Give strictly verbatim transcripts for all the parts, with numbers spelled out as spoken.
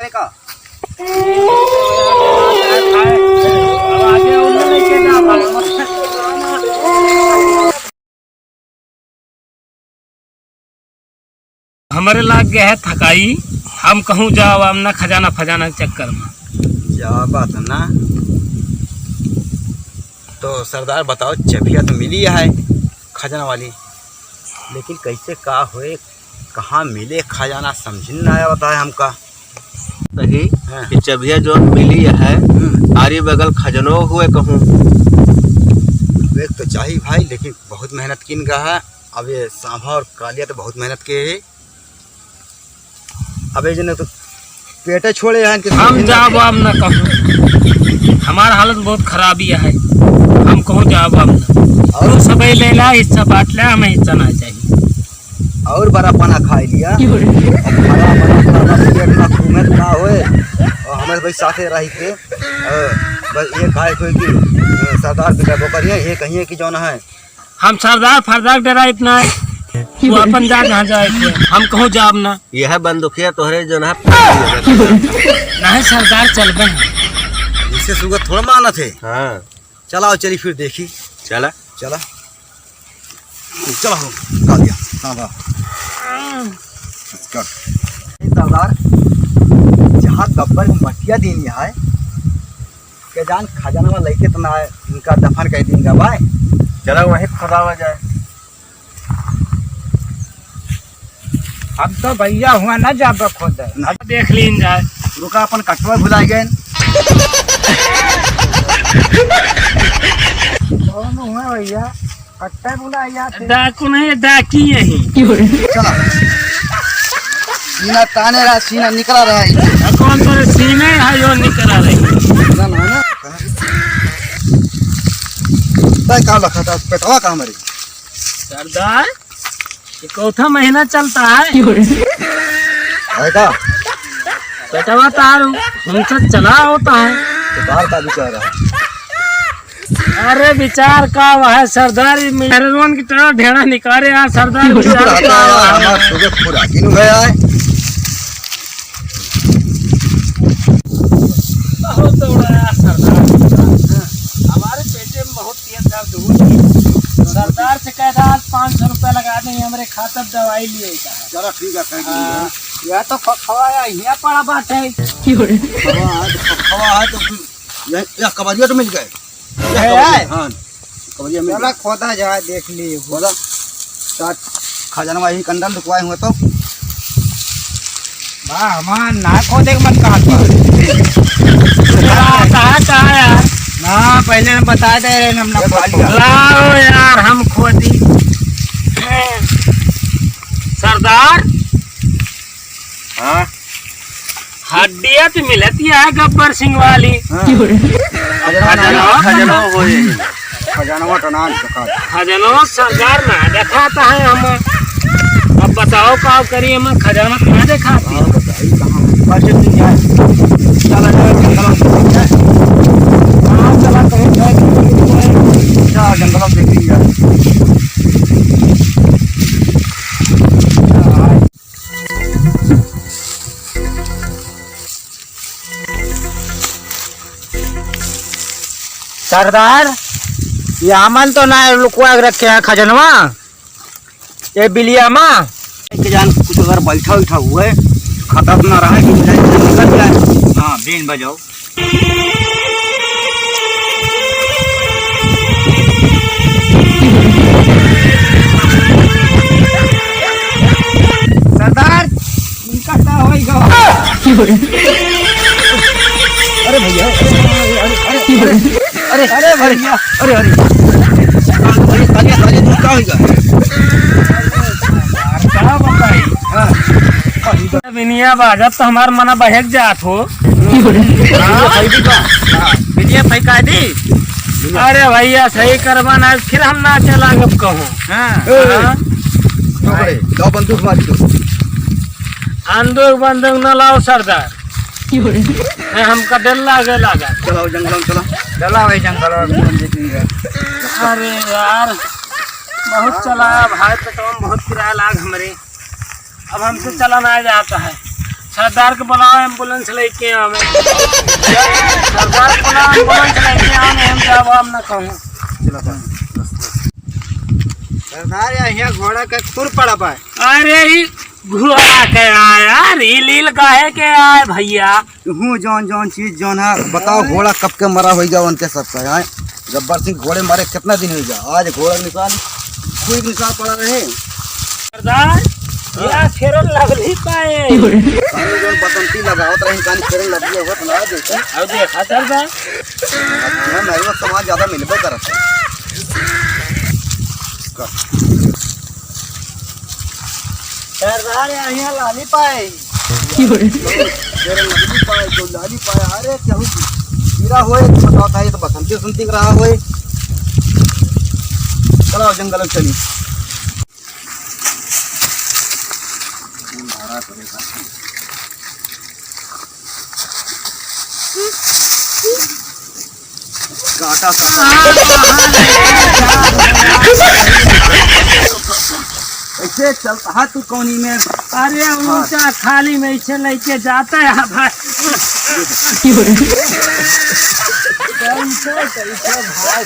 का? हमरे लाग गए है थकाई, हम कहूँ जाब अब ना खजाना फजाना के चक्कर में। जा बात ना, तो सरदार बताओ, चबिया तो मिली है खजाना वाली, लेकिन कैसे का होए, कहाँ मिले खजाना, समझ में ना आवत है हमका। सही हाँ। कि चबिया जो मिली है, हम्म। आरी बगल खजनो हुए कहूँ। देख तो चाही भाई, लेकिन बहुत मेहनत किन गा है। अब ये सांभा और कालिया तो बहुत मेहनत के है। अब ये जने तो पेटे छोड़े हैं इनके हम सामने। जाब अब ना कहूँ, हमार हालत बहुत खराबी है, हम कहूँ जाब अब ना। और? तू सबे ले ला, हिस्सा बाँट ले, हमें हिस्सा ना चाहिए। और बड़ा पना खाई लिया। क्यों रे? अब खड़ा बड़ा साला पेट में घूमे तो ना होए। और हमें भाई साथे रही के, अ, बस ये खाए कोई कि, अ, सरदार बेटा बोकर ये, ये कहिए कि जौन है। हम सरदार फरदार डराइत ना है। तू अपन जा जहाँ जाए के। हम कहूँ जाब ना। यह बंदूकिया तोहरे जौन है। नहीं सरदार चलबे हैं। इसे सुगत थोड़ा मानत है। हाँ। चलाओ, चली फिर देखी। चला। चला। चला हो, कालिया। हाँ, वाह। कर। सरदार, जहाँ गब्बर के मटिया दीन है, के जान खजाना में लइके तो ना है, इनका दफन कर दीन का भाई। चला वहीं खोदावा जाए। हम तो भैया हुआ ना जाब खोदे। ना देख लीन जाए। रुका, अपन कटवा भुला गए। कौन हुआ भैया? कट्टा भुला गया थे। डाकू नहीं, डाकी यही। चला। सीना ताने रहा, सीना निकला रहा है। आ, कौन तोरे सीने है, यो निकला रही। ना, ना, ना। तय का लखा था, पेटवा का हमारी? सरदार, ये कौथा महीना चलता है? है का? पेटवा तार हमसे चला होता है। तो तार का विचार है? अरे विचार का वह है सरदार, मेहरबान की तरह ढेड़ा निकाले यार सरदार, विचार का वह है? हमारा सुबह पूरा दिन हो गया है। बहुत दौड़ा यार सरदार, हमारे पेटे में बहुत तेज दर्द हो रही है। सरदार से कह दा, आज पाँच सौ रुपया लगा देंगे, हमरे खातर दवाई लिए का। चला ठीक है, कह हाँ, दीजिए। यह तो ख-, खवाया, यहाँ पड़ा बात है। खवा है तो ख-, खवा है तो फिर यह, यह कबरिया तो मिल गए। है, है। हाँ, कबरिया मिल चला गया। खोदा जाए, देख लिए। खोदा। साथ खजानवा यही कंडल लुकवाए हुए तो। वाह, हमार ना खोदे के मन कहा था। कहा, कहा, कहा यार? ना, पहले हम बता दे रहे, हम ना ये खोदी। लाओ यार, हम खोदी। सरदार। हाँ? हड्डिया तो मिलती है गब्बर सिंह वाली। हाँ। खजनवा, खजनवा, खजनवा हो ये। खजनवा तो ना देखा। खजनवा सरदार ना देखाता है हम। अब बताओ का करी, हम खजाना ना देखाती। और बताइए कहाँ? बस इतनी है। चला जाए, जंगल में देखा जाए। हाँ, चला कहीं जाए, कहीं जाए। चला जंगल में देख लिया। सरदार, ये अमन तो ना लुकवा के रखे हैं खजनवा, ये बिलिया मा। के जान कुछ अगर बैठा उठा हुआ है, खतरा तो ना रहा है कि निकल जाए। हाँ, बीन बजाओ। सरदार, इनका का होई गो? अरे भैया, अरे, अरे, अरे, अरे, अरे भैया, अरे, अरे, अरे, अरे, तू का होई गो? का बताई? हाँ। बिनिया बाजत तो हमार मना बहक जात हो। हाँ? हाँ, बिनिया भाई का दी? अरे भैया, सही करबा ना, फिर हम नाचे लागब कहूँ। हाँ। हाँ? पकड़े, दो बंदूक मार दो। बंदूक, बंदूक न लाओ सरदार। नहीं, हमका डर लागे लागा। चलो जंगल में चलो। चलो भाई जंगल में। अरे यार, बहुत चला भाई, पेटवा में बहुत किराया लाग हमरे। अब हमसे चला ना जाता है। सरदार के बुलाओ, ambulance लेके आवे। सरदार के बुलाओ, ambulance लेके आवे, हम जवाब ना कहूँ। चलो, बस, बस, बस। सरदार, या हियाँ घोड़ा का खुर पड़ा बा। अरे, ई घोड़ा के आय यार, ई लील काहे के आय भइया? हूँ, जौन, जौन चीज जौन है, बताओ, घोड़ा कब के मरा होइ गया उनके सब का, आय? गब्बर सिंह घोड़े मरे कितना दिन होइ गया, आज घोड़ा के निशान, कोई निशान पड़ा रहे। सरदार, हाँ। या Fair and Lovely पाए। अरे, जौन बसंती लगावत रही, कानी Fair and Lovely होत ना, देखा। अब देखा सरदार। अपना महबूब समाज ज्यादा मिलबे करत है। का? सरदार, यहाँ लाली पाए। Fair and Lovely पाए, जो लाली पाए, अरे, केहू हीरा होए, तो बताओ, ये तो बसंती वसंती रहा होए। चलो, जंगल में चली। काटा, काटा। ऐसे चलता है तू कौनी में? अरे, हाँ। ऊंचा खाली में ऐसे लेके जाता है भाई। कैसे, कैसे भाई,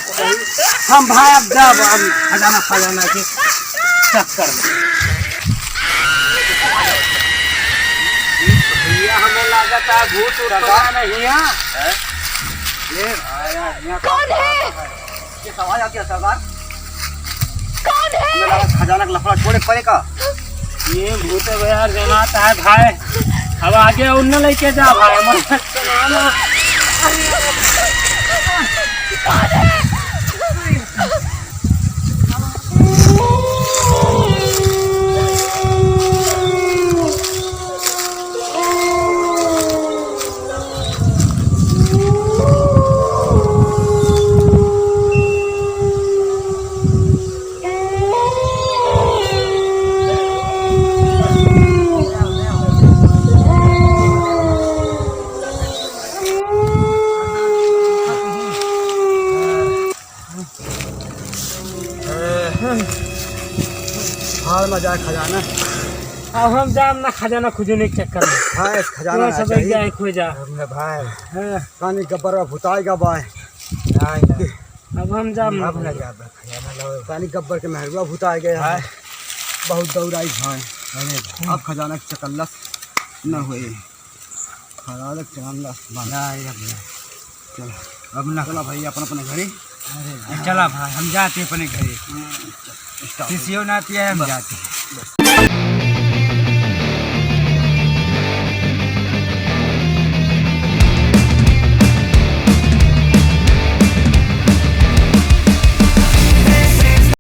हम भाई अब जाब, हम खजाना, खजाना के चक्कर में। भैया, हमें लागत है भूत उत तो ना हिया? हैं? ये आया, हिया कौन है? ये सवाल आ गया सरदार। कौन है? हमें लगा खजाना का लफड़ा छोड़े पड़े का? ये भूत है यार, जनाता है भाई। अब आगे उन न लेके जा भाई, मत। हाल में जाए खजाना। अब हम जाम ना खजाना खोजने के चक्कर में। हाँ, इस खजाना तोरा ना सब एक चाहिए। जाए खो जा। हमने भाई, हाँ। कानी गब्बर का भुताई का भाई। नहीं, नहीं। अब हम जाम ना अब ना भाई। जाब खजाना लो। कानी गब्बर के मेहरुआ भुताई गए हैं। हाँ। बहुत दौड़ाई भाई। अरे भाई। अब खजाना के चकल्लस न होए। खजाना के चकल्लस बंद। नहीं, अब नहीं। चलो। अब ना। चलो भाई, अपन अपने घरे। अरे भाई, चला भाई, हम जाते अपने घरे। हाँ, चल, stop। किसी और ना आती है, हम बस। जाते हैं।